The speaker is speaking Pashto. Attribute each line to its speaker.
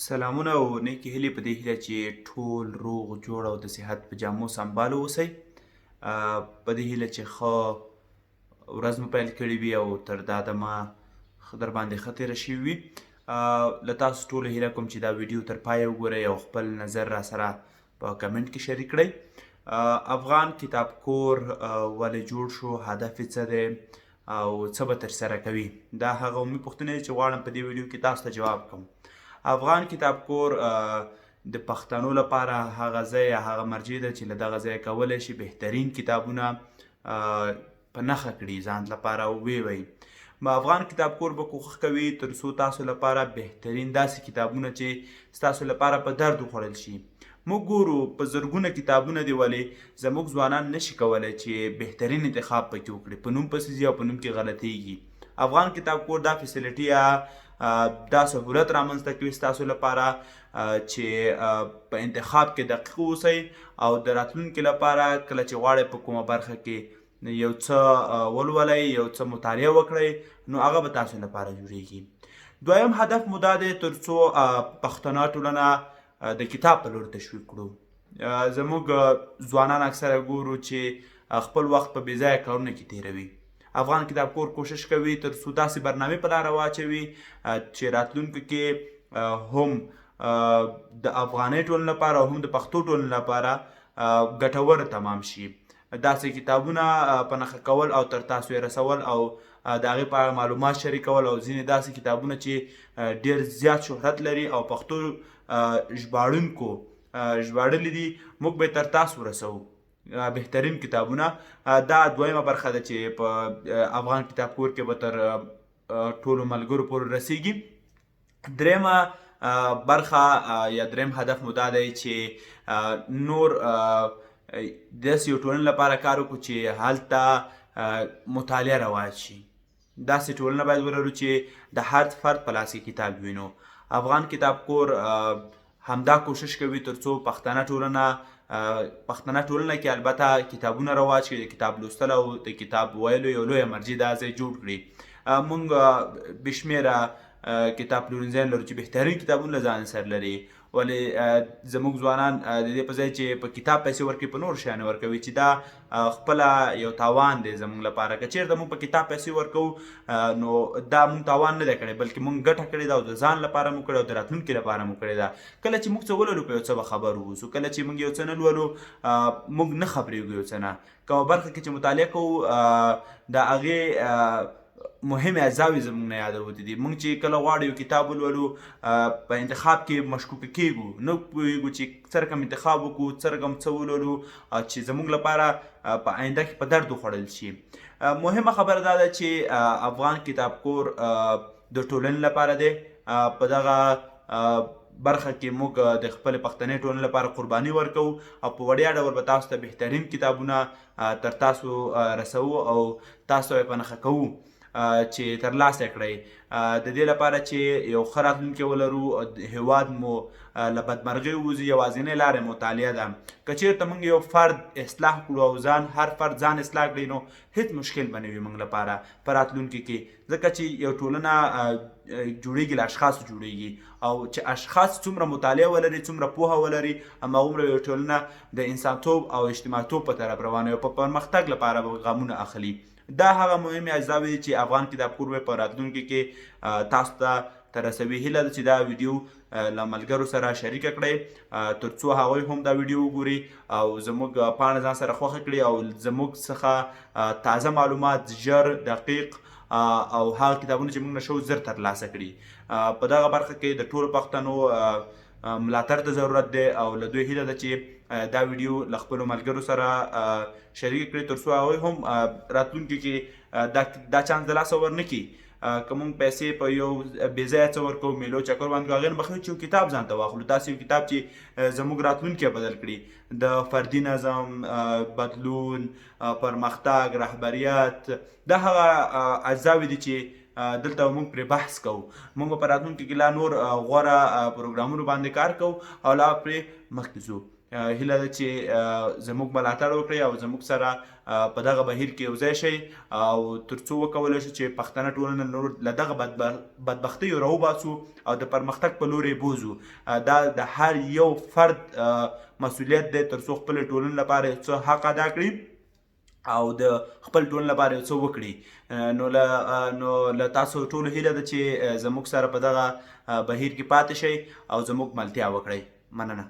Speaker 1: سلامونه او نیکې هیلې. په دې هیله چې ټول روغ جوړ او د صحت په جامو سمبال اوسئ. په دې هیله چې ښه ورځ مو پیل کړې وي او تر دا دمه در باندې ښه تېره شوې وي. له تاسو ټولو هیله کوم چې دا ویډیو تر پایه وګورئ او خپل نظر را سره په کمنټ کې شریک کړئ. افغان کتاب کور ولې جوړ شو، هدف یې څه دی او څه به ترسره کوي؟ دا هغه عمومي پوښتنې دي چې غواړم په دې ویډیو کې تاسو ته جواب کوم. افغان کتاب کور د پښتنو لپاره هغه ځای یا هغه مرجع ده چې له دغه ځایه کولی شي بهترین کتابونه په نښه کړي، ځان لپاره وی وایي. افغان کتاب کور به کوښښ کوي تر څو تاسو لپاره بهترین داسې کتابونه چې ستاسو لپاره په درد وخوړل شي. موږ ګورو په زرګونه کتابونه دي، ولې زموږ ځوانان نشي کولای چې بهترین انتخاب پکې وکړي، په نوم پسې ځي او په نوم کې غلطیږي. افغان کتاب کور دا فیسیلیټي یا دا سهولت رامنځته کوي ستاسو لپاره چې په انتخاب کې دقیق اوسئ او د راتلونکي لپاره کله چې غواړئ په کومه برخه کې یو څه ولولئ، یو څه مطالعه وکړئ، نو هغه به تاسو لپاره جوړیږي. دویم هدف مو دا دی ترڅو پښتنه ټولنه د کتاب په لور تشویق کړو. زموږ ځوانان اکثره ګورو چې خپل وخت په بې ځایه کارونو کې تیروي. افغان کتاب کور کوشش کوي تر څو داسې برنامې په لاره واچوي چې راتلونکو کې هم د افغانۍ ټولنې لپاره او هم د پښتو ټولنې لپاره ګټور تمام شي. داسې کتابونه په نښه کول او تر تاسو یې رسول او د هغې په اړه معلومات شریکول، او ځینې داسې کتابونه چې ډیر زیات شهرت لري او پښتو ژباړونکو ژباړلي دي، موږ به تر تاسو رسوو بهترین کتابونه. دا دویمه برخه ده چې په افغان کتاب کور کې به تر ټولو ملګرو پورې رسیږي. دریمه برخه یا دریم هدف مو دا دی چې نور داسې یو ټولنې لپاره کار وکړو چې هلته مطالعه رواج شي. داسې ټولنه باید ولرو چې د هر فرد په لاس کې کتاب وینو. افغان کتاب کور همدا کوشش کوي ترڅو پښتنه ټولنه پښتنه ټولنه کې البته کتابونه رواج کړي، د کتاب لوستل او د کتاب ویلو یو لویه مرجع دا ځای جوړ کړي. مونږ بې شمېره کتاب پلورنځیان لرو چې بهترین کتابونه له ځان سره لري، ولې زموږ ځوانان د دې په ځای چې په کتاب پیسې ورکړي په نورو شیانو ورکوي، چې دا خپله یو تاوان دی زموږ لپاره. که چېرته موږ په کتاب پیسې ورکوو نو دا موږ تاوان نه دی کړی، بلکې موږ ګټه کړې ده او د ځان لپاره مو کړې او د راتلونکي لپاره مو کړې ده. کله چې موږ څه ولولو په یو څه به خبر اوسو، کله چې موږ یو څه نه لولو موږ نه خبرېږو یو څه نه. کومه برخه کې چې مطالعه کوو د هغې مهمې اجزاوې زموږ نه یادوتې دي. موږ چې کله غواړو یو کتاب ولولو په انتخاب کې مشکوک کېږو، نه پوهېږو چې څه رقم انتخاب وکړو، څه رقم څه ولولو چې زموږ لپاره په آینده کې په درد وخوړل شي. مهمه خبره دا ده چې افغان کتاب کور د ټولنې لپاره دی. په دغه برخه کې موږ د خپلې پښتنې ټولنې لپاره قرباني ورکوو او په وړیا ډول به تاسو ته بهترین کتابونه تر تاسو رسوو او تاسو یې په نښه کوو چې ترلاسه کړئ، د دې لپاره چې یو ښه راتلونکی ولرو، هیواد مو له بدمرغۍ ووځي. یوازینۍ لاره مطالعه ده. که چیرته موږ یو فرد اصلاح کړو او ځان هر فرد ځان اصلاح کړي نو هیڅ مشکل به نه وي موږ لپاره په راتلونکي کې، ځکه چې یو ټولنه جوړیږي له اشخاصو جوړیږي، او چې اشخاص څومره مطالعه ولري، څومره پوهه ولري، هماغومره یو ټولنه د انسانتوب او اجتماعتوب په طرف روانه او په پرمختګ لپاره به ګامونه اخلي. دا هغه مهمې اجزاوې دي چې افغان کتاب کور به په راتلونکي کې تاسو ته ته رسوي. هیله ده چې دا ویډیو له ملګرو سره شریکه کړئ ترڅو هغوی هم دا ویډیو وګوري او زموږ پاڼه ځان سره خوښه کړي او زموږ څخه تازه معلومات ژر، دقیق او هغه کتابونه چې موږ نشو زر ترلاسه کړي. په دغه برخه کې د ټولو پښتنو ملاتړ ته ضرورت دی او له دوی هیله ده چې دا ویډیو له خپلو ملګرو سره شریک کړي ترڅو هغوی هم راتلونکي کې دا چانس د لاسه ورنکړي. که موږ پیسې په یو بې ځایه څه ورکوو، میلو چکر باندې کوو، هغې نه به ښه چې یو کتاب ځان ته واخلو، داسې یو کتاب چې زموږ راتلونکی بدل کړي، د فردي نظم بدلون، پرمختګ، رهبریت، دا هغه اجزاوې دي چې دلته موږ پرې بحث کوو. موږ په راتلونکي کې لا نور غوره پروګرامونو باندې کار کوو او لا پرې مخکې ځو. هیله ده چې زموږ ملاتړ وکړئ او زموږ سره په دغه بهیر کې یوځای شئ او ترڅو وکولای شو چې پښتنه ټولنه نور له دغه بدبختیو راوباسو او د پرمختګ په لور یې بوځو. دا د هر یو فرد مسولیت دی ترڅو خپلې ټولنې لپاره یو څه حق ادا کړي او د خپل ټولنې لپاره یو څه وکړي. نو له تاسو ټولو هیله ده چې زموږ سره په دغه بهیر کې پاتې شئ او زموږ ملتیا وکړئ. مننه.